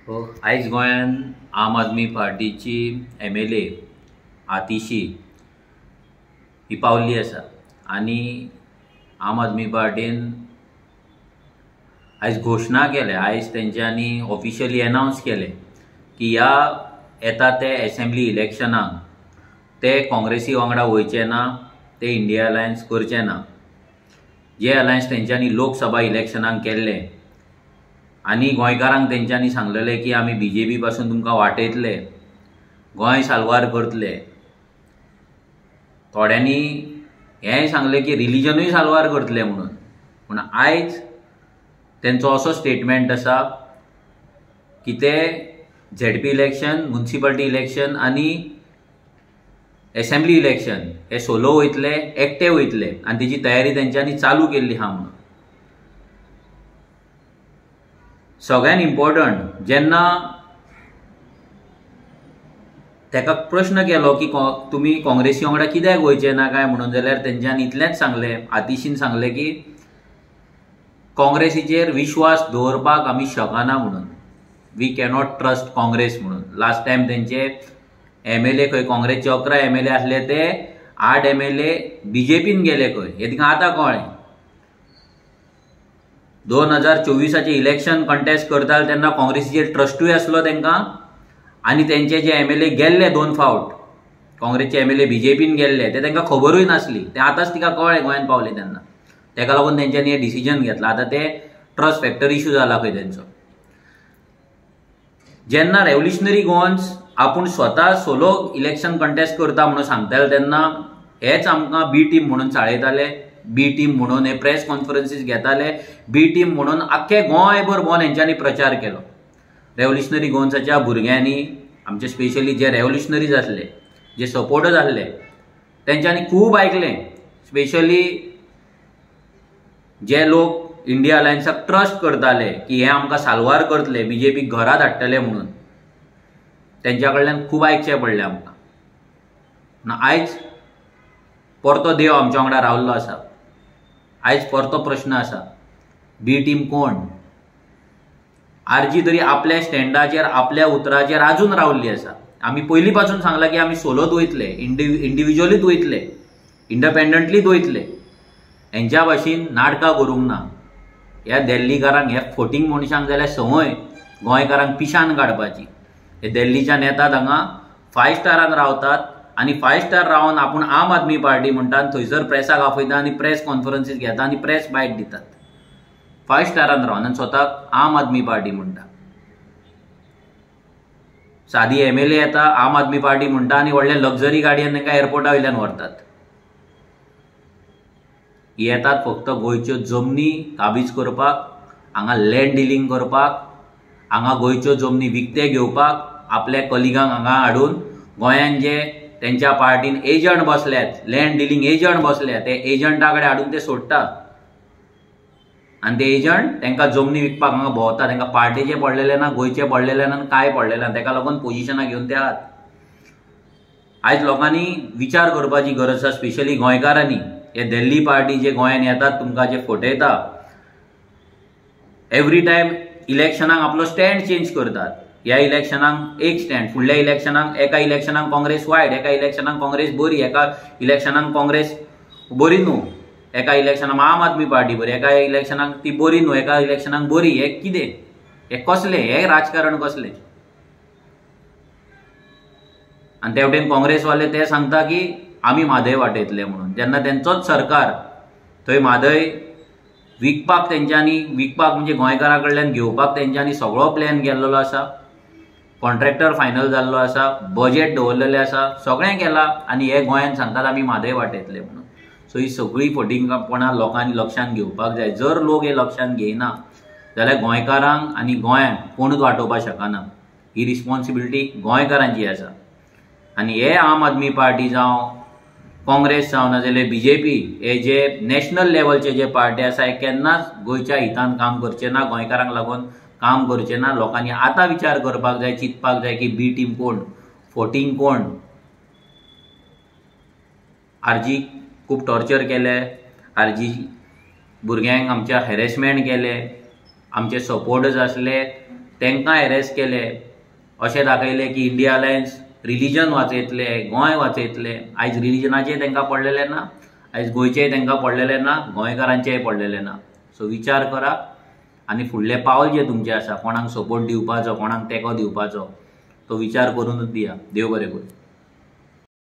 आयज गोंयान आम आदमी पार्टीची MLA Atishi ही पावल्ली आसा आनी आम आदमी पार्टीन आयज घोशणा केल्या, आयज तेंच्यांनी ऑफिशियली अनावन्स केलें की ह्या येता ते एसेंब्ली इलेक्शनाक ते काँग्रेसी वांगडा वयचे ना, ते इंडिया अलायन्स करचे ना. जे अलायन्स तेंच्यांनी लोकसभा इलेक्शनाक केल्ले आनी गोंयकारांक तेंच्यांनी सांगलेलें की आमी बीजेपी पासून तुमकां वाटयतले, गोंय साल्वार करतले. थोड्यांनी हेंय सांगलें की रिलिजनूय साल्वार करतले म्हणून. पूण आयज तेंचो असो स्टेटमेंट आसा की ते झेडपी इलेक्शन, म्युनिसिपालिटी इलेक्शन आनी एसेंब्ली इलेक्शन हे सोलो वयतले, एकटे वयतले आनी तेजी तयारी तेंच्यांनी चालू केल्ली आहा म्हणून. सगळ्यान इम्पॉर्टंट, जेन्ना तेका प्रश्न केलो की तुमी काँग्रेसी वांगडा कित्याक वयचे ना काय म्हणून, जाल्यार तेंच्यांनी इतलेंच सांगलें, आतिशीन सांगलें की काँग्रेसीचेर विश्वास दवरपाक आमी शकना म्हणून, we cannot trust Congress म्हणून. लास्ट टायम तेंचे MLA खंय काँग्रेसचे 11 MLA आसले ते 8 MLA बीजेपीन गेले खंय, हें तिका आतां कळ्ळें. 2024 इलेक्शन कंटेस्ट करताले तेन्ना काँग्रेसीचेर ट्रस्टूय आसलो तेंकां आनी तेंचे जे MLA गेल्ले 2 फावट काँग्रेसचे MLA बीजेपीन गेल्ले ते तेंकां खबरूय नासली, ते आतांच तिका कळ्ळें गोंयांत पावले तेन्ना. तेका लागून तेंच्यांनी हें डिसिजन घेतलां. आतां ते ट्रस्ट फॅक्टर इशू जाला खंय तेंचो. जेन्ना रेव्होल्युशनरी गोवन्स आपूण स्वता सोलो इलेक्शन कंटेस्ट करता म्हणून सांगताले तेन्ना हेच आमकां बी टीम म्हणून चाळयताले, बी टीम म्हणून हे प्रेस कॉन्फरन्सीस घेताले, बी टीम म्हणून आख्खे गोंयभर भोंवन हेंच्यांनी प्रचार केलो. रेव्होल्युशनरी गोवन्साच्या भुरग्यांनी, आमचे स्पेशली जे रेव्होल्युशनरीज आसले, जे सपोर्टर्स आसले, तेंच्यांनी खूब आयकलें. स्पेशली जे लोक इंडिया अलायन्साक ट्रस्ट करताले की हे आमकां साल्वार करतले, बीजेपी घरा धाडटले म्हणून, तेंच्या कडल्यान खूब आयकचें पडलें आमकां. पूण आयज परतो देव आमच्या वांगडा रावल्लो आसा. आयज परतो प्रश्न आसा, बी टीम कोण? आरजी तरी आपल्या स्टँडाचेर, आपल्या उतराचेर आजून रावल्ली आसा. आमी पयलीं पासून सांगलां की आमी सोलोत वयतले, इंडिविज्युअलीच वयतले, इंडिपेंडंटलीच वयतले. हेंच्या भाशेन नाटकां करूंक ना. ह्या दिल्लीकारांक, ह्या फोटींग मनशांक जाल्यार संवय गोंयकारांक पिशान काडपाची. हे दिल्लीच्यान येतात हांगा 5 स्टारान रावतात आनी 5 स्टार रावन आपूण आम आदमी पार्टी म्हणटात, थंयसर प्रेसाक आपयता आनी प्रेस कॉन्फरन्सीस घेता आनी प्रेस बायट दितात. 5 स्टारान रावन आनी स्वताक आम आदमी पार्टी म्हणटा. सादी MLA येता आम आदमी पार्टी म्हणटा आनी व्हडले लक्झरी गाडयेन तांकां एअरपोर्टा वयल्यान व्हरतात. येतात फक्त गोंयच्यो जमनी काबीज करपाक, हांगा लँड डिलींग करपाक, हांगा गोंयच्यो जमनी विकते घेवपाक, आपल्या कलिगांक हांगा हाडून गोंयान जे तेंच्या पार्टीन एजंट बसल्यात, लँड डिलींग एजंट बसल्यात, ते एजंटा कडेन हाडून ते सोडटा आनी ते एजंट तेंकां जमनी विकपाक हांगा भोंवता. तेंकां पार्टीचें पडलेलें ना, गोंयचें पडलेलें ना, कांय पडलेलें ना. तेका लागून पोजिशनां घेवन ते आहात. आयज लोकांनी विचार करपाची गरज आसा, स्पेशली गोंयकारांनी. हे दिल्ली पार्टी जे गोंयान येतात तुमकां जे फटयता, एवरी टायम इलेक्शनाक आपलो स्टँड चेंज करतात. ह्या इलेक्शनाक एक स्टँड, फुडल्या इलेक्शनाक, एका इलेक्शनाक काँग्रेस वायट, एका इलेक्शनाक काँग्रेस बरी, एका इलेक्शनाक काँग्रेस बरी न्हू, एका इलेक्शनाक आम आदमी पार्टी बरी, एका इलेक्शनाक ती बरी न्हू, एका इलेक्शनाक बरी. हें कितें? हें कसलें? हें राजकारण कसलें? आनी ते वटेन काँग्रेसवाले ते सांगता की आमी म्हादय वाटयतले म्हणून, जेन्ना तेंचोच सरकार थंय म्हादय विकपाक, तेंच्यांनी विकपाक म्हणजे गोंयकारां कडल्यान घेवपाक तेंच्यांनी सगळो प्लॅन केल्लो आसा, कॉन्ट्रॅक्टर फायनल जाल्लो आसा, बजेट दवरलेलें आसा, सगळें केलां आनी हे गोंयान सांगतात आमी म्हादय वाटयतले म्हणून. सो ही सगळीं फटींगपणां लोकांनी लक्षांत घेवपाक जाय. जर लोक हे लक्षांत घेयना जाल्यार गोंयकारांक आनी गोंयांक कोणूच वाटोवपाक शकना. ही रिस्पॉन्सिबिलिटी गोंयकारांची आसा. आनी हे आम आदमी पार्टी जावं, काँग्रेस जावं, नाजाल्यार बीजेपी, हे जे नॅशनल लेवलचे जे पार्टी आसा हे केन्नाच गोंयच्या हितान काम करचे ना, गोंयकारांक लागून काम करचे ना. लोकांनी आतां विचार करपाक जाय, चिंतपाक जाय की बी टीम कोण, फोटींग कोण. आरजी खूब टॉर्चर केले, आरजी भुरग्यांक आमच्या हॅरेसमेंट केले, आमचे सपोर्टर्स आसले तांकां एरेस्ट केले, अशें दाखयलें की इंडिया अलायन्स रिलीजन वाचयतले, गोंय वाचयतले. आयज रिलीजनाचें तांकां पडलेलें ना, आयज गोंयचेंय तांकां पडलेलें ना, गोंयकारांचेंय पडलेलें ना. सो विचार करा आनी फुडलें पावल जें तुमचें आसा, कोणाक सपोर्ट दिवपाचो, कोणाक तेंको दिवपाचो, तो विचार करूनच दिया. देव बरें करूं.